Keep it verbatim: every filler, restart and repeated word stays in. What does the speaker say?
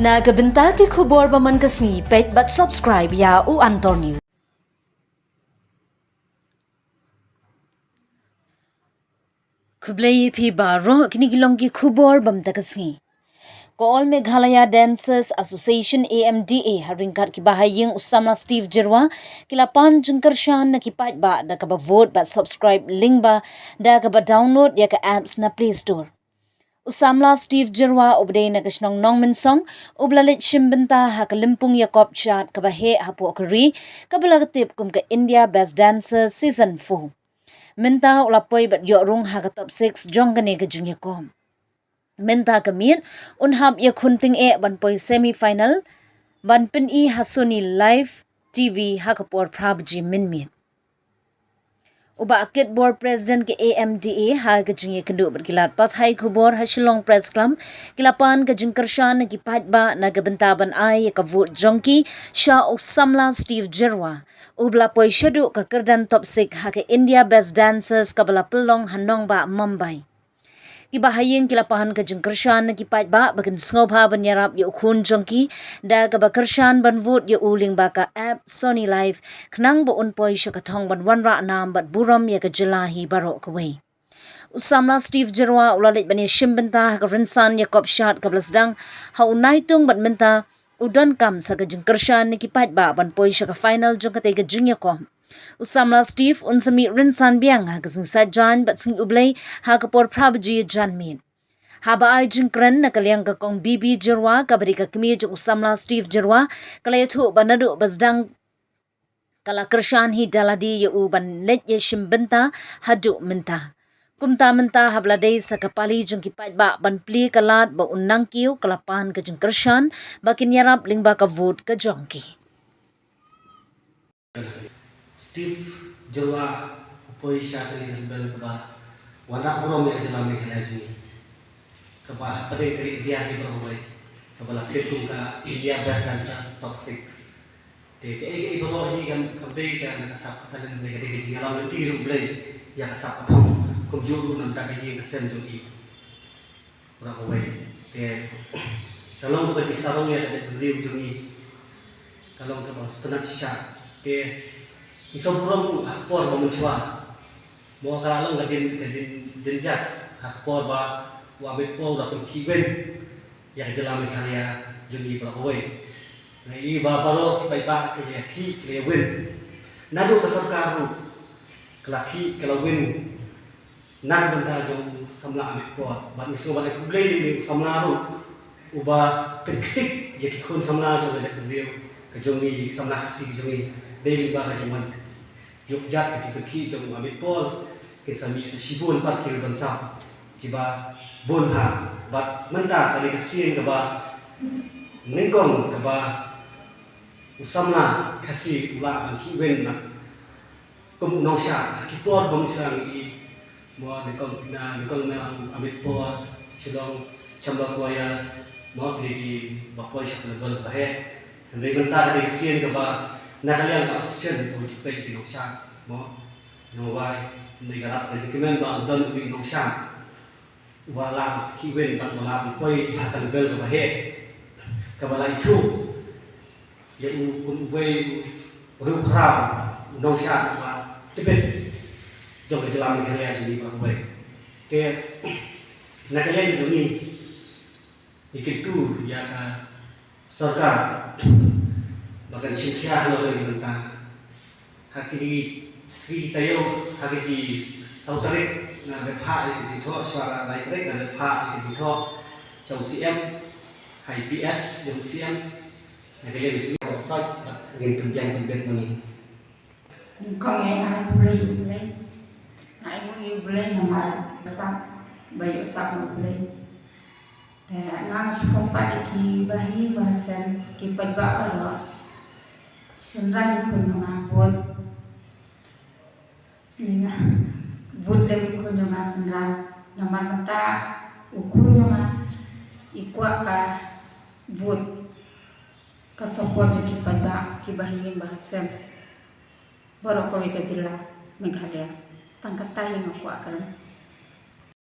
Na ka bynta ki khubor ba man ka sngi, peit bad subscribe ïa U Antor News. Khublei ïa phi baroh, kine ki long ki khubor ba mynta ka sngi. Ka All Meghalaya Dancers Association, A M D A, ha ryngkat ki bahaïing u samla Steve Jyrwa, ki la pan jingkyrshan na ki paidbah da kaba vote bad subscribe lyngba da kaba download ïa ka apps na Play Store. U samla Steve Jyrwa uba dei na ka shnong Nongmynsong, u la leit shim bynta ha ka lympung ïakop shad kaba heh hapoh ka ri, kaba la tip kum ka India Best Dancer Season four. Mynta u la poi bad ïoh rung ha ka top six jong kane ka jingïakop. Mynta ka miet un hap ïakhun tyngeh ban poi semi final ban pyni ha Sony Live T V ha ka por phra baje mynmiet. U Bah Kitbor, President ka A M D A, ha ka jingïakynduh bad ki lad pathai khubor ha Shillong Press Club, ki la pan ka jingkyrshan na ki paidbah na ka bynta ban ai ïa ka vote jong ki sha u samla Steve Jyrwa, uba la poi shaduh ka kyrdan top six ha ka India Best Dancers kaba la pynlong ha nongbah Mumbai. Ki bahaïing ki la pan ka jingkyrshan na ki paidbah ba kin sngewbha ban ïarap ïa u khun jong ki da kaba kyrshan ban vote ïa u lyngba ka app Sony Live, khnang ba un poi sha ka thong ban wanrah nam bad burom ïa ka jylla hi baroh kawei. U samla Steve Jyrwa u la leit ban ïashim bynta ha ka rynsan ïakop shad kaba la sdang ha u Naitung bad mynta u donkam sa ka jingkyrshan na ki paidbah ban poi sha ka final jong katei ka jingïakop. U samla Steve un sa mih rynsan biang ha ka sngi Saitjaiñ bad sngi U Blei ha ka por phra baje janmiet. Haba ai jingkren na ka liang ka Kong B B Jyrwa, kaba dei ka kmie jong u samla Steve Jyrwa, ka la ïathuh ba naduh ba sdang ka la kyrshan hi da lade ïa u ban leit ïashim bynta haduh mynta. Kumta mynta haba la dei sa ka pali jong ki paidbah ban plie ka lad ba un nang kiew, ka la pan ka jingkyrshan ba kin ïarap lyngba ka vote ka jong ki. Steve Jyrwa u poi sha kane ka level kaba wanrah burom ïa ka jylla Meghalaya jong ngi, kaba hapdeng ka ri India hi baroh kawei, kaba la tip kum ka India Best Dancer top six. Te kaei kaei baroh hi kam, kam dei ka, ka sap ka talent, ka dei ka jingïalam lynti jong U Blei ïa ka sap ka phong, kumjuh ruh na ka bynta ka ïing ka sem jong i baroh kawei. Te ka long ka jingsarong ïa ka jaitbynriew jong ngi, ka long kaba sngewtynnat shisha. Te ngi sngewburom ruh ha ka por ba mynshuwa, mo, ka la long ka dien, ka dien, dienjat ha ka por ba u Amit Paul u la pynkhih win ïa ka jylla Meghalaya jong ngi baroh kawei. Ngi i ba baroh ki paidbah ki la ïakhih, ki la ïawin. Naduh ka sorkar ruh ka la khih, ka la win na ka bynta jong u samla Amit Paul. Bad ngi sngewbha ban ai khublei ïa u samla ruh uba pynktik ïa ki khun samla jong ka jaitbynriew ka jong ngi, samla Khasi ka jong ngi, dei lyngba ka jingwan ïoh jat ka jingpynkhih jong u Amit Paul. Kin sa mih sa shibun pat ki rynsan kiba bun bha. Bad mynta ka dei ka sien kaba nyngkong kaba u samla Khasi u lah ban khih win bad kum u nongshad ha ki por ba mynshuwa ngi i, mo, nyngkong na, nyngkong na Amit Paul, Shillong Chamber Choir, mo, kine kiba poi sha ka level ba heh. Hynrei mynta ka dei ka sien kaba na ka liang ka association ka peit ki nongshad, mo, nongwai, hynrei ka lap ka jingkmen ba u don u nongshad uba lah ban khih win bad uba lah ban poi ha ka level kaba heh, kaba la ithuh ïa u kum uwei u riewkhraw, u nongshad uba tbit jong ka jylla Meghalaya jong ngi baroh kawei. Te na ka liang jong ngi, ngi kyntu ïa ka sorkar ba kan shim khia halor kane ka bynta. Ha kine ki sngi taïew, ha kine ki saw tarik, ngan ïa phah ïa ka jingthoh, shuwa ka lai tarik ngan ïa phah ïa ka jingthoh sha u C M, ha i P S jong u C M. Na ka liang jong ngi, ba khot bad ngin pynbiang pynbit ma ngi. Nyngkong ïa nga ai khublei ïa U Blei. Nga ai nguh ïa U Blei namar sap ba ïoh sap na U Blei. Te nga sngewbha ïa ki bahaïing bahasem, ki paidbah baroh. Shynrang ïa u khun jong nga bud. Ïa nga bud lem ïa u khun jong nga shynrang. Namar mynta u khun jong nga i kwah ka bud, ka support jong ki paidbah, ki bahaïing bahasem baroh kawei ka jylla Meghalaya. Tang kata hi nga kwah kren.